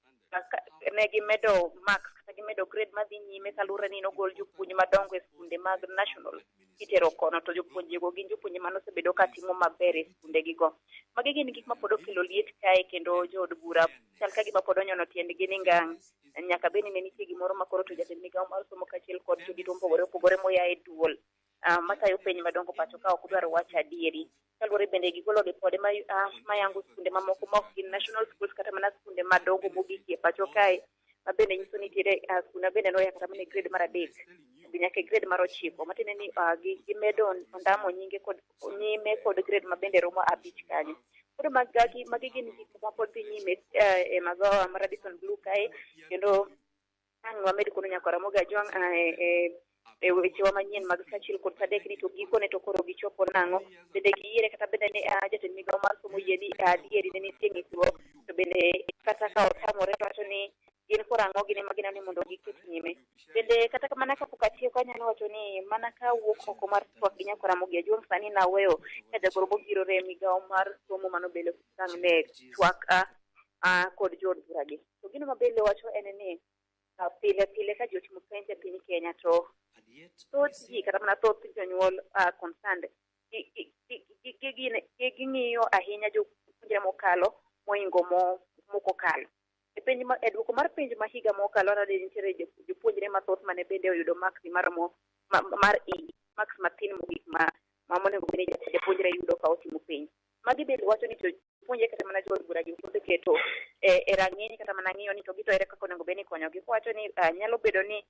ne gimedo marks kata gimedo grade madhi nyime kaluwore ni nogol jopuonj madongo e skunde mag national kitero kono, to jopuonjego gin jopuonje manosebedo ka timo maber e skundegigo. Magi gin gik mapod okelo liet kae kendo jood bura chal ka gima pod onyono tiendgi ni ngang' nyaka bed ni ne nitie gimoro ma koro to jatend migawo mar somo kaachiel kod jodito mopogore opogore moya e duol matayo penj madongo pacho ka ok dwar wacho adieri. Kaluwore bende gigolo ripode mayango skunde mamoko ma ok gin national schools kata mana skunde madongo mogik e pacho kae ma bende nyiso ni nitiere skunde ma bende noya kata mana e grade mar 3 dhi nyaka e grade mar 9, matiende ni gimedo ondamo nyinge kod nyime kod grade ma bende romo 5 kanyo. Koro magi gin gik moko mapod dhi nyime e magawa mar Radisson Blu kae, kendo ang' wamed kono nyaka Ramogi Ajwang' e wechewa manyien mag saa achiel kod saa adek ni to gikone to koro gichopo nang'o. Bende giyiere kata bende ni jatend migawo mar somo oyie ni adieri ne nitie ng'ikruok, to bende kata ka otamore to wacho ni gin koro ang'o gin ema gineno ni mondo giket nyime. Bende kata mana kapok atieko anyalo wacho ni mana ka wuok oko mar twak gi nyaka Ramogi Ajwang' sani naweyo ka jagoro mobiro e migawo mar somo mano bende sang' ne twak kod jood bura gi. To gino ma bende wacho en ni pile pile ka ji otimo penj e piny Kenya to thoth ji kata mana thoth jonyuol concerned ging'iyo ahinya jopuonjre mokalo moingo mokokalo. E penj e duoko mar penj ma higa mokalo aneno ni nitiere jopuonjre mathoth mane bende oyudo marks maromo mar E, marks mathin mogik ma monego bed ni japuonjre yudo ka otimo penj. Magi bende wacho ni jopuonjre kata mana jood bura gi oseketo e rang'iny kata mana ng'iyo ni to gito ere kaka onego bed ni ikonyogi. Kowacho ni nyalo bedo ni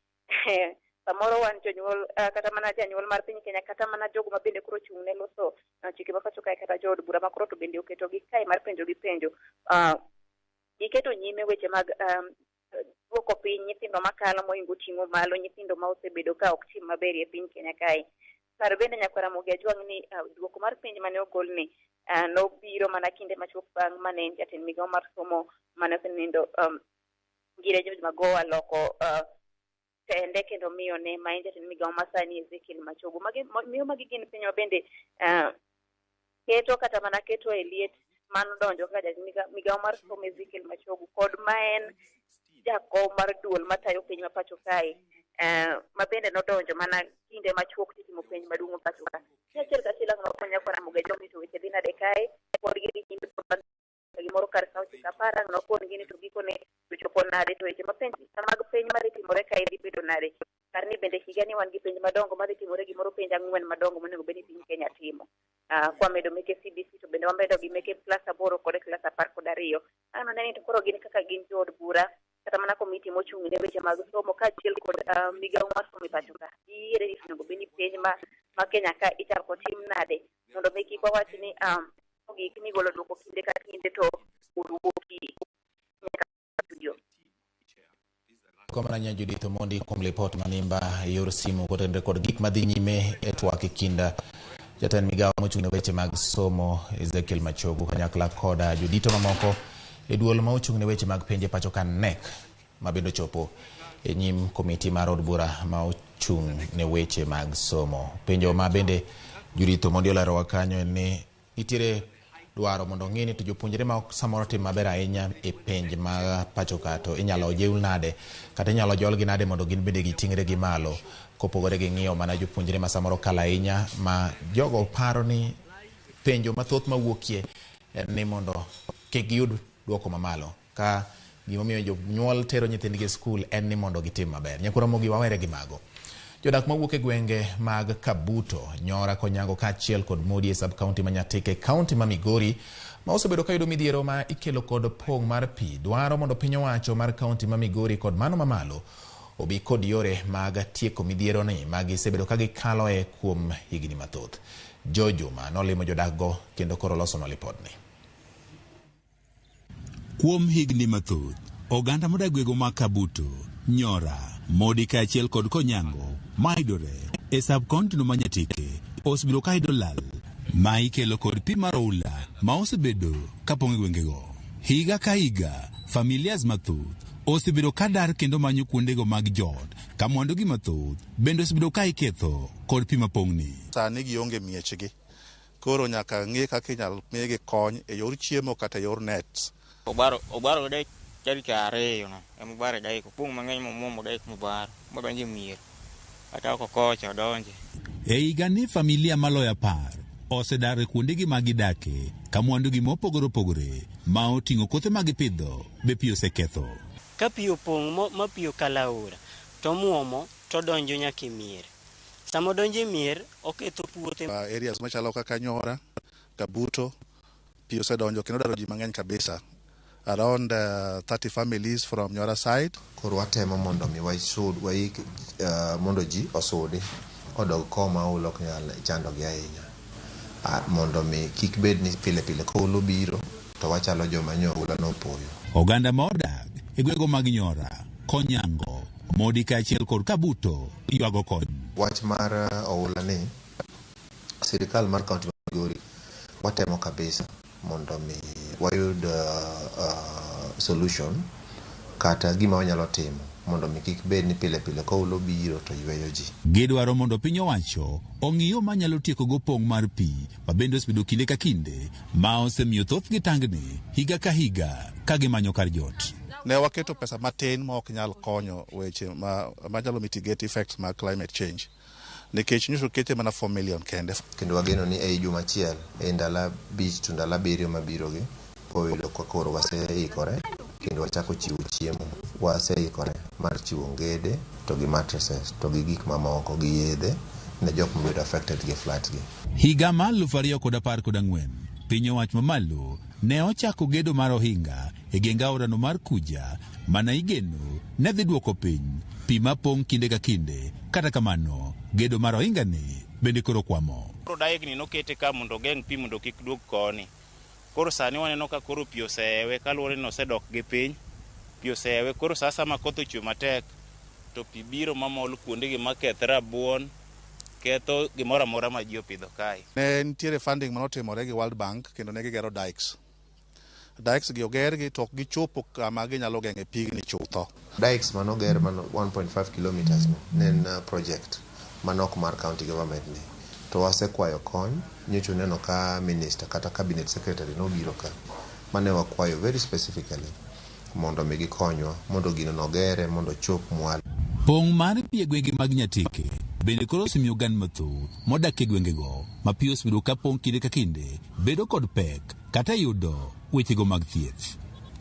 samoro wan jonyuol kata mana janyuol mar piny Kenya kata mana jogo ma bende koro ochung' ne loso chike ma pacho kae kata jood bura ma koro to bende oketogi kae mar penjo gi penjo. Giketo nyime weche mag duoko piny nyithindo makalo mohingo ting'o malo nyithindo ma osebedo ka ok tim maber e piny Kenya kae. Par bende nyaka Ramogi Ajwang' ni duoko mar penj mane ogol ni nobiro mana kinde machuok bang' mane jatend migawo mar somo mane osenindo Ngire George Magoha loko tende kendo miyo ne ma en jatend migawo ma sani Ezekiel Machogu. Miyo magi gin piny ma bende keto kata mana keto e liet mano donjo kaka jatend migawo mar somo Ezekiel Machogu kod ma en jakom mar duol matayo piny ma pacho kae ma bende nodonjo mana kinde machuok titimo penj maduong' ma pacho ka. Achiel kachiel ang' makonya kora Ramogi Ajwang' to weche dhi nade kae pod gidhi nyime gimoro kar saa 9:10 ang' nokon gini to gikone to chopo nade to weche ma penj mag penj madhi timore kae dhi bedo nade. Par ni bende higani wan gi penj madongo madhi timore gimoro penj 4 madongo monego bed ni piny Kenya timo. Kwamedo meke CBC to bende wamedo gi meke klas 8 kod klas 12. Ang' nane ni to koro gin kaka gin jood bura kata mana komiti mochung' ne weche mag somo kaachiel kod migawo mar somo e pacho ka. Giyiere ni onego bed ni penj ma Kenya ka ichako tim nade mondo mi kik wawach ni gik migolo duoko kinde ka kinde to oruoki. Erokamano nya Judith Omondi kuom lipot manimba e yor simu kotenore kod gik madhi nyime e twak e kind jatend migawo mochung' ne weche mag somo Ezekiel Machogu kanyakla koda jodito mamoko e duol ma ochung' ne weche mag penj e pacho ka KNEC ma bende ochopo e nyim komiti mar od bura ma ochung' ne weche mag somo. Penjo ma bende Judith Omondi olerowa kanyo en ni nitiere dwaro mondo ong'i ni to jopuonjre ma ok samoro tim maber ahinya e penj ma pacho ka to inyalo jiw nade kata inyalo jolgi nade mondo gin bende giting're gi malo kopogore gi ng'iyo mana jopuonjre ma samoro kalo ahinya ma jogo paro ni penjo mathoth mawuokie en ni mondo kik giyud duoko mamalo ka gimomiyo jonyuol tero nyithindgi e skul en ni mondo gitim maber. Nyakwar Ramogi wawere gi mago. Jodak mawuok e gwenge mag Kabuto, Nyora, Konyango kaachiel kod Modi e sub-county ma Nyatike, county ma Migori, ma osebedo ka yudo midhiero ma ikelo kod pong' mar pi, dwaro mondo piny owacho mar county ma Migori kod mano mamalo obi kod yore mag tieko midhiero ni ma gisebedo ka gikaloe kuom higni mathoth. Joe Juma nolimo jodak go kendo koro losonwa lipodni. Kuom higni mathoth, oganda modak gwenge mag Kabuto, Nyora, Modi kaachiel kod Konyango mayudore e sub-county no ma Nyatike osebedo ka yudo lal ma ikelo kod pi mar oula ma osebedo kapong' e gwengego. Higa ka higa, familias mathoth osebedo ka dar kendo manyo kuondego mag jot ka mwandugi mathoth bende osebedo ka iketho kod pi mapong'ni. Sani gionge miechgi, koro nyaka ng'i kaka inyalo migi kony e yor chiemo kata e yor nets. Obaro obaro dek tarik ariyo no ema obaro e dek opong' mang'eny momuomo dek mobaro modonjo e mier kata oko kocha odonje. E higani familia maloyo 10 osedar e kuondegi ma gidake ka mwandugi mopogore opogore ma oting'o kothe ma gipidho be pi oseketho. Ka pi opong' ma pi okalo aora to omuomo to odonjo nyaka e mier. Sama odonjo e mier oketho puothe. Areas machalo kaka Nyora, Kabuto, pi osedonjo kendo daro ji mang'eny kabisa. Around 30 families from Nyora side. Koro watemo mondo mi wasud waik mondo ji osudi odog koma oula ok nyal chandogi ahinya. Mondo mi kik bed ni pile pile ka oula obiro to wachalo joma nyo oula nopoyo. Oganda ma odak e gwenge mag Nyora, Konyango, Modi kaachiel kod Kabuto ywago kony. Wach mar oula ni sirikal mar county ma Migori watemo kabisa mondo mi wayud solution kata gima wanyalo timo mondo mi kik bed ni pile pile ka oula obiro to yweyo ji. Gidwaro mondo piny owacho ong'i yo manyalo tieko go pong' mar pi ma bende osebedo kinde ka kinde ma osemiyo thothgi tangni higa ka higa ka gimanyo kar jot. Ne waketo pesa matin ma ok nyal konyo weche ma nyalo mitigate effects mag climate change. Nikech nyocha okete mana 4 million kende. Kendo wageno ni ei juma achiel, ei ndalo 5 to ndalo 7 mabiro gi, wayudo ka koro waseikore kendo wachako chiwo chiemo. Waseikore mar chiwo ongede to gi mattresses to gi gik mamoko gi yedhe ne jok mobedo affected gi floods gi. Higa mar 2014, piny owacho mamalo ne ochako gedo mar ohinga e geng aorano mar Kuja mana igeno ne dhi duoko piny pi mapong' kinde ka kinde. Kata kamano, gedo mar ohinga ni bende koro kwamo. Koro dike ni nokete ka mondo ogeng' pi mondo kik duog koni. Koro sani waneno ka koro pi oseewe kaluwore ni osedok gi piny, pi oseewe. Koro sa asaya ma koth ochwe matek to pi biro mamol kuondegi maketh rabuon, ketho gimoro amora ma ji opidho kae. Ne nitiere funding manotimore gi World Bank kendo ne gigero dikes. Dikes gi oger gi to ok gichopo kama ginyalo geng'e pigni chutho. Dikes manoger mano 1.5 kilometers no ne en project manok mar county government ni. To wasekwayo kony, nyocha uneno ka minister kata cabinet secretary nobiro ka mane wakwayo very specifically mondo mi gikonywa mondo gino nogere mondo ochop mwalo. Pong' mar pi e gwenge mag Nyatike bende koro osemiyo oganda mathoth modak e gwengego ma pi osebedo ka pong' kinde ka kinde bedo kod pek kata yudo wechego mag thieth.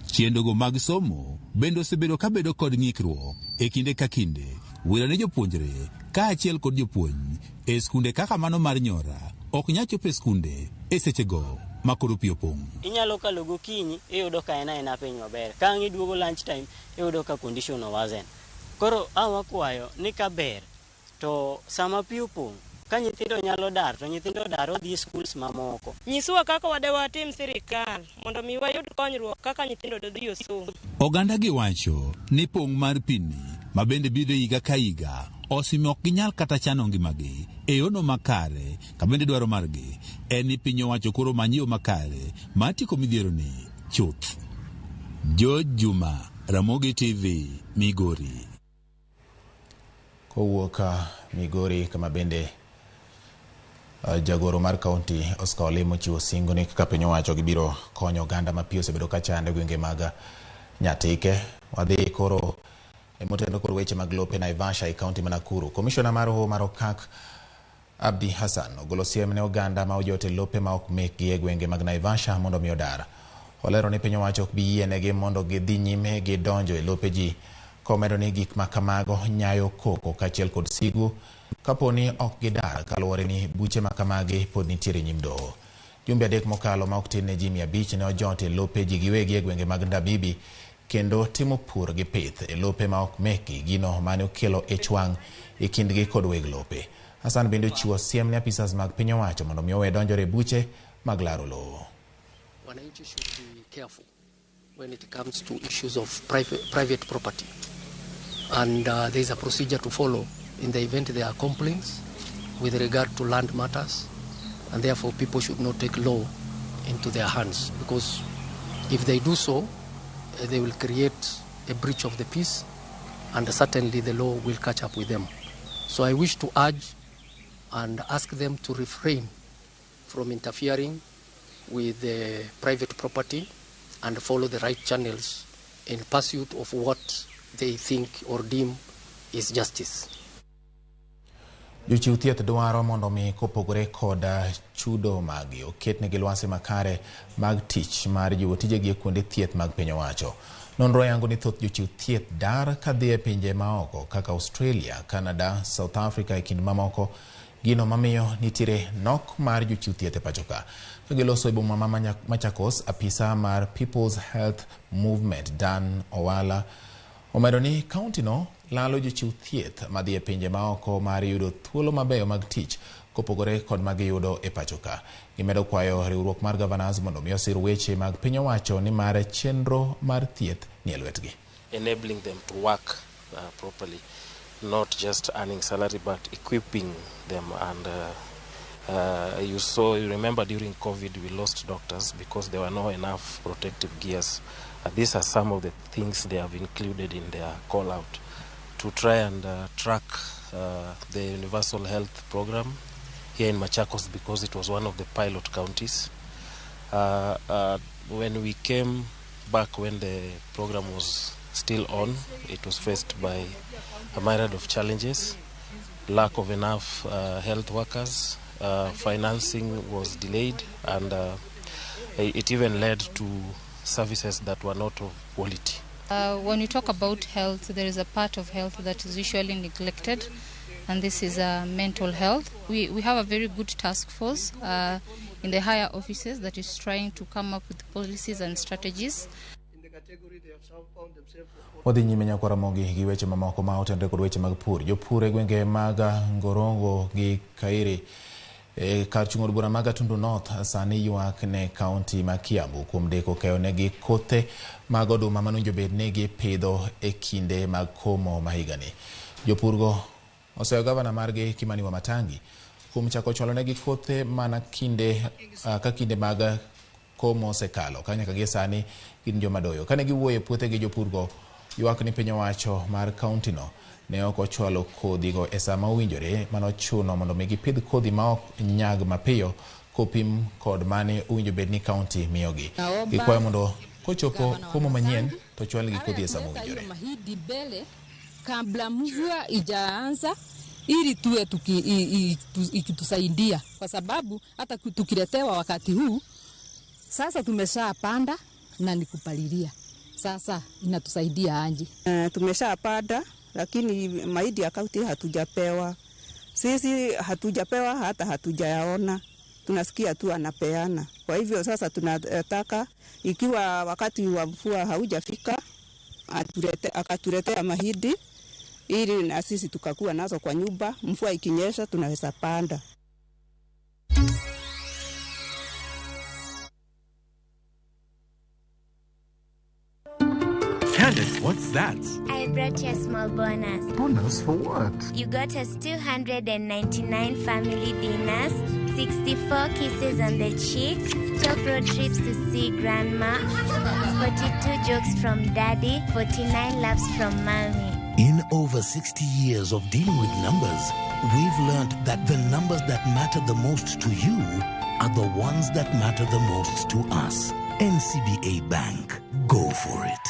Chenrogo mag somo bende osebedo ka bedo kod ng'ikruok e kinde ka kinde wilo ne jopuonjre kaachiel kod jopuonj e skunde kaka mano mar Nyora ok nyal chopo e skunde e sechego ma koro pi opong'. Inyalo kalo gokinyi iyudo ka en aena piny maber. Ka ang' iduogo lunch time iyudo ka condition oworsen. Koro a wakwayo ni kaber to sama pi opong' ka nyithindo nyalo dar to nyithindo dar odhi e schools mamoko. Nyiswa kaka wadewatim sirikal mondo mi wayud konyruok kaka nyithindo dodhi osom. Oganda gi wacho ni pong' mar pi ni Ma bende biro higa ka higa osemiyo ok ginyal kata chano ngimagi e yono makare ka bende dwaro margi en ni piny owacho koro omany yo makare mar tieko midhieroni chuth. George Juma, Ramogi TV, Migori. Kowuok Migori kama bende jagoro mar kaunti Oscar Olemo ochiwo singo ni kaka piny owacho gibiro konyo oganda ma pi osebedo ka chando e gwenge mag Nyatike. Wadhi koro e motendo kod weche mag lope Naivasha e kaunti ma Nakuru. Komishona mar hoho mar Okak Abdi Hassan ogolo siem ne oganda ma ojot e lope ma ok mekgi e gwenge mag Naivasha mondo mi odar. Olero ni piny owacho ok bi yienegi mondo gidhi nyime gi donjo e lope ji komedo ni gik ma kamago nyayo koko kaachiel kod sigu kapo ni ok gidar kaluwore ni buche ma kamagi pod nitiere nyim doho. Jumbe 3 mokalo ma ok tin ne ji 500 ne ojot e lope ji giwegi e gwenge mag Ndabibi kendo timo pur gi pith e lope ma ok mekgi, gino mane okelo ich wang' e kindgi kod weg lope. Hassan bende ochiwo siem ne apisas mag piny owacho mondo mi owe donjore e buche mag laro lowo. Wananchi should be careful when it comes to issues of private property, and there is a procedure to follow in the event there are complaints with regard to land matters, and therefore people should not take law into their hands, because if they do so, they will create a breach of the peace, and certainly the law will catch up with them. So I wish to urge and ask them to refrain from interfering with the private property and follow the right channels in pursuit of what they think or deem is justice. Jochiw thieth dwaro mondo mi kopogore kod chudo magi oketnegi lwasi makare mag tich mar jiwo tijegi e kuonde thieth mag piny owacho. Nonro yango ni thoth jochiw thieth dar kadhi e pinje maoko kaka Australia, Canada, South Africa e kind mamoko, gino mamiyo nitiere nok mar jochiw thieth e pacho ka. Ka giloso e boma ma Machakos, apisa mar People's Health Movement Dan Owala omedo ni kaunti no lalo jochiw thieth madhi e pinje maoko mar yudo thuolo mabeyo mag tich kopogore kod magiyudo e pacho ka. Gimedo kwayo riwruok mar governors mondo mi osir weche mag piny owacho ni mar chenro mar thieth ni e lwetgi. Enabling them to work properly, not just earning salary but equipping them. And you remember during COVID we lost doctors because there were not enough protective gears. These are some of the things they have included in their call out to try and track the universal health program here in Machakos, because it was one of the pilot counties. When we came back, when the program was still on, it was faced by a myriad of challenges: lack of enough health workers, financing was delayed, and it even led to services that were not of quality. When we talk about health, there is a part of health that is usually neglected, and this is mental health. We have a very good task force in the higher offices that is trying to come up with policies and strategies. Wadhi nyime nyaka Ramogi gi weche mamoko ma otenore kod weche mag pur. Jopur e gwenge mag Ngorongo gi Kairi kar chung' od bura mag Gatundu North sani ywak ne kaunti ma Kiambu kuom deko keyo negi kothe mag oduma manowinjo bed ni gipidho e kinde mag komo ma higani. Jopurgo oseyo gavana margi Kimani Wamatangi kuom chako chwalo negi kothe mana kinde ka kinde mag komo osekalo ka nyaka gie sani gin joma doyo. Kane giwuoyo e puothegi, jopurgo ywak ni piny owacho mar kaunti no ne ok ochwalo kodhigo e sama owinjore manochuno mondo mi gipidh kodhi ma ok nyag mapiyo kopim kod mane owinjo bed ni kaunti miyogi. Gikwayo mondo kochopo komo manyien to chwalgi kodhi e sama owinjore. Mahindi mbele kabla mvua ijaanza ili tuwe ikitusaidia, kwa sababu hata tukiletewa wakati huu sasa tumeshapanda na nikupalilia, sasa inatusaidia aje? Tumeshapanda lakini mahindi ya kaunti hatujapewa. Sisi hatujapewa, hata hatujayaona, tunasikia tu anapeana. Kwa hivyo sasa tunataka ikiwa wakati wa mvua haujafika akatuletea mahindi ili na sisi tukakuwa nazo kwa nyumba, mvua ikinyesha tunaweza panda. Candice, what's that? I brought you a small bonus. Bonus for what? You got us 299 family dinners, 64 kisses on the cheek, 12 road trips to see grandma, 42 jokes from daddy, 49 laughs from mommy. In over 60 years of dealing with numbers, we've learned that the numbers that matter the most to you are the ones that matter the most to us. NCBA Bank. Go for it.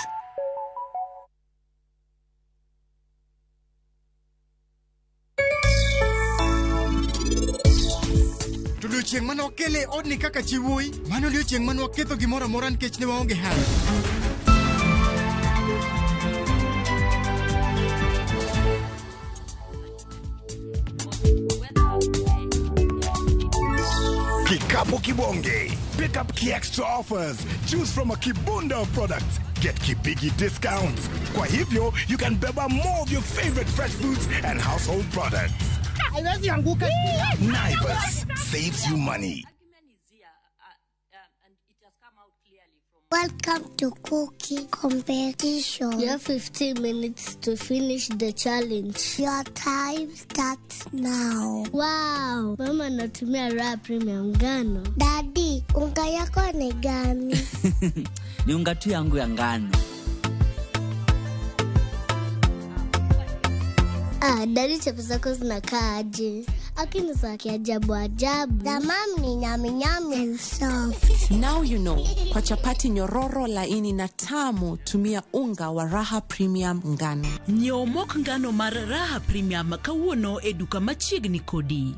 To odiochieng' mane wakele e odni kaka chi wuoyi, mano odiochieng' mane waketho gimoro amora nikech ne waonge hawi. Kikapu Kibonge. Pick up Key Extra offers. Choose from a kibunda of products. Get Kibigi discounts. Kwa hivyo, you can beba more of your favorite fresh foods and household products. Haiwezi anguka. Naivas saves you money. Welcome to Cookie Competition. You have 15 minutes to finish the challenge. Your time starts now. Wow, mama anatumia raha premium ngano. Daddy, unga yako ni gani? Ni unga tu yangu ya ngano. Ah, daddy, chapo zako zinakaa aje? Lakini za kiajabu ajabu. The mom ni nyami nyami and soft. Now you know. Kwa chapati nyororo, laini na tamu, tumia unga wa Raha Premium ngano. Nyiew mok ngano mar Raha Premium kawuono e duka machiegni kodi.